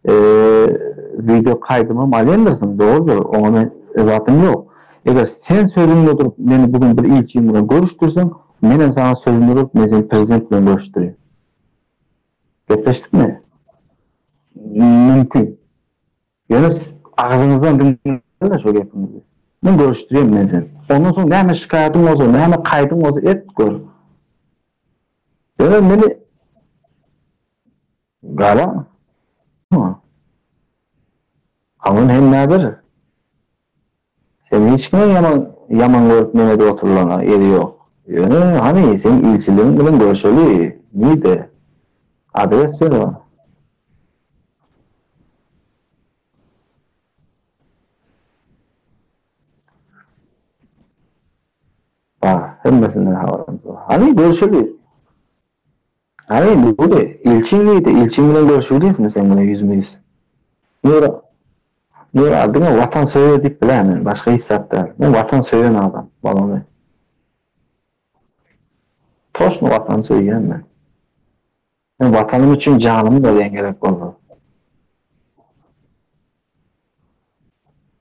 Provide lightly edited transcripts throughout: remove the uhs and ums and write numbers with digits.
Wideo kaýdymam alýandyrsyň, dogrudyr, oňa men zatym ýok. Eger sen sözüňde durup meni bu gün bir ilçiň bilen görüşdirseň, menem saňa sözümde durup men seni prezident bilen görüşdirin. Gepleşdikmi? Mümkin. Ýöne agzyňyzdan diňle şo gepiňizi. Men görüşdirýän men seni. Ondan soň näme şikaýatyň bolsa, näme kaýdyň bolsa et gör. Ýöne meni Gara. Kanun hemmä bir. Sen hiç kime ýaman ýaman görüp men edip oturylana ýeri ýok. Ýöne hany sen ilçiligiň bilen görşeli. Nirde? Adres ber maňa. Bar, hemmesinden habarymyz bar. Hany görşeli. Hany Nury, ilçiň nirde, ilçiň bilen görşübilýäsmi sen bilen ýüzme-ýüz? Nury, Nury aga diňe watan söýer diýip biläý men, başga hiç zat däl. Men watan söýen adam, bolany. Toçno watan söýýän men. Men watanym üçin janymy berýän gerek bolsa.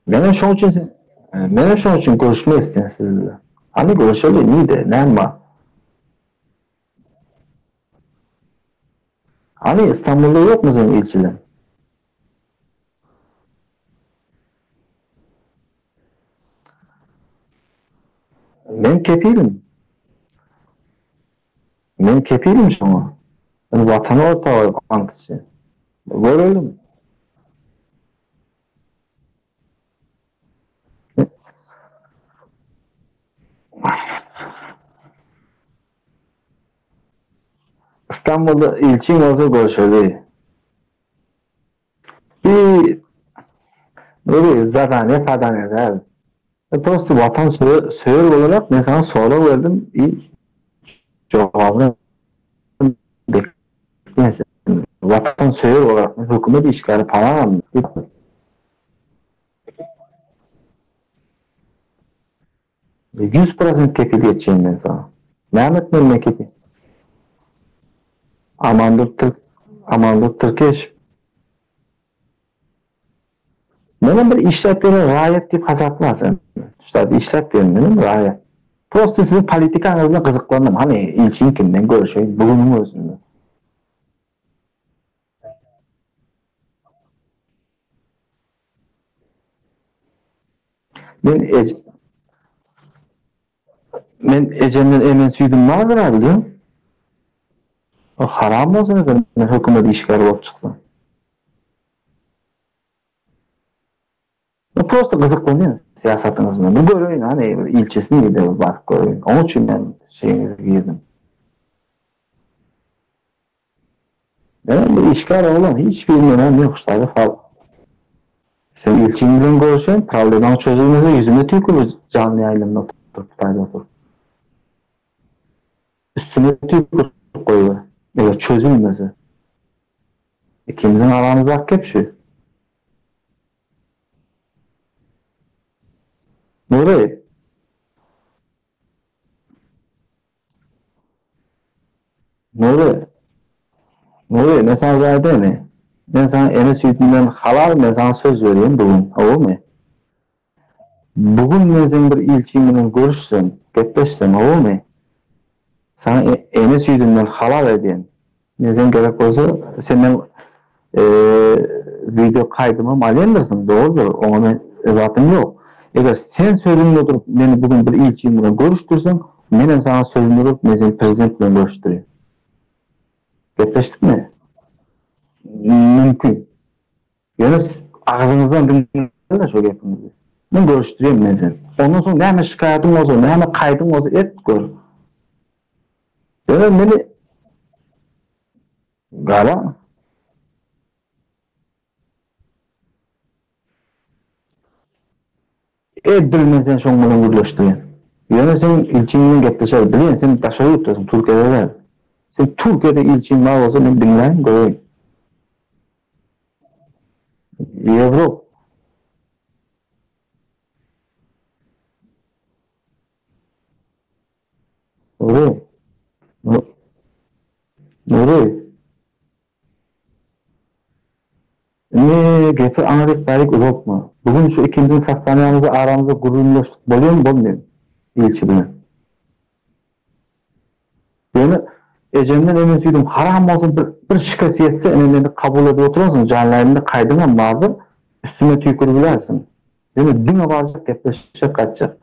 Menem şoň üçin sen, menem şoň üçin görüşmek isleýän siz bilen. Hany görüşeli, nirde, näme bar? Hany Istanbulda ýokmy seň ilçileň? Men kepilim. Men kepilim şoňa. Men watany orta goýup ant içýän. Görelim. Istanbulda ilçiň bolsa görşeli. Bir Nury zadaniýe padaniýe däl. Prosto watan söýer bolarak men saňa sorag berdim i jogabyny bekleýän senden. Watan söýer bolarak men hökümet işgäri palanam diýip. 100% kepil geçýän men saňa. Näme etmeli men kepil? Amandur Türk Amandur Türkeş. Menem bir işläp ýören raýat diýip hasapla sen. Ştat işläp ýören menem raýat. Prosta siziň politikaňyz bilen gyzyklandym. Hany ilçiň kim men görüşeýin bu günüň özünde. Men ej Men ejemden emen süýdüm bardyr-a bilýäň. O haram bolsun eger men hökümet işgäri bolup çyksam. Men prosta gyzyklanýan syýasatyňyz bilen. Bir göreýin hany bir ilçisi nirde bir baryp göreýin. Oň üçin men şeýiňize girdim. Menem bir işgär oglan hiç bir nemem ýok ştaby fal. Sen ilçiň bilen görüşen problemaň çözülmese ýüzüme tüýkür janly ýaýlymda oturyp taýda oturyp. Üstüne tüýkürip goýber eger çözülmese. Ikimiziň aramyzdaky gep şu. Nury. Nury, Nury, men saňa jaý edäými? Men saňa ene süýdünden halal men saňa söz berýän bu gün, howamy? Bu gün men seň bir ilçiň bilen görüşsem, gepleşsem, howamy? Saňa ene süýdünden halal edýän. Men sen gerek bolsa senden wideo kaýdymam alýandyrsyň, dogrudyr, oňa men zatym ýok. Eger sen sözüňde durup meni bu gün bir ilçiň bilen görüşdirseň, menem saňa sözümde durup men seni prezident bilen görüşdirin. Gepleşdikmi? Mümkin. Ýöne agzyňyzdan diňle şo gepiňizi. Men görüşdirýän men seni. Ondan soň näme şikaýatyň bolsa, näme kaýdyň bolsa et gör. Ýöne meni gara. Edil men seni şoň bilen gürleşdirýän. Ýöne sen ilçiň bilen gepleşer bilýän sen daşary ýurtdasyň Türkiýede däl. Sen Türkiýede ilçiň bar bolsa men diňläýin göreýin. Ýewrop. Nury. Nury. Indi gepi aňryk bärik uzaltma. Bu gün şu ikimiziň sastaniýamyzda aramyzda gürrüňdeşlik bolýamy bolmaýamy ilçi bilen. Ýöne ejemden emen süýdüm haram bolsun bir bir şikes ýetse ine meni kabul edip oturansyň janlaýymda kaýdyňam bardyr üstüme tüýkürip bilersiň. Ýöne diňe barjak gepleşjek gaýtjak.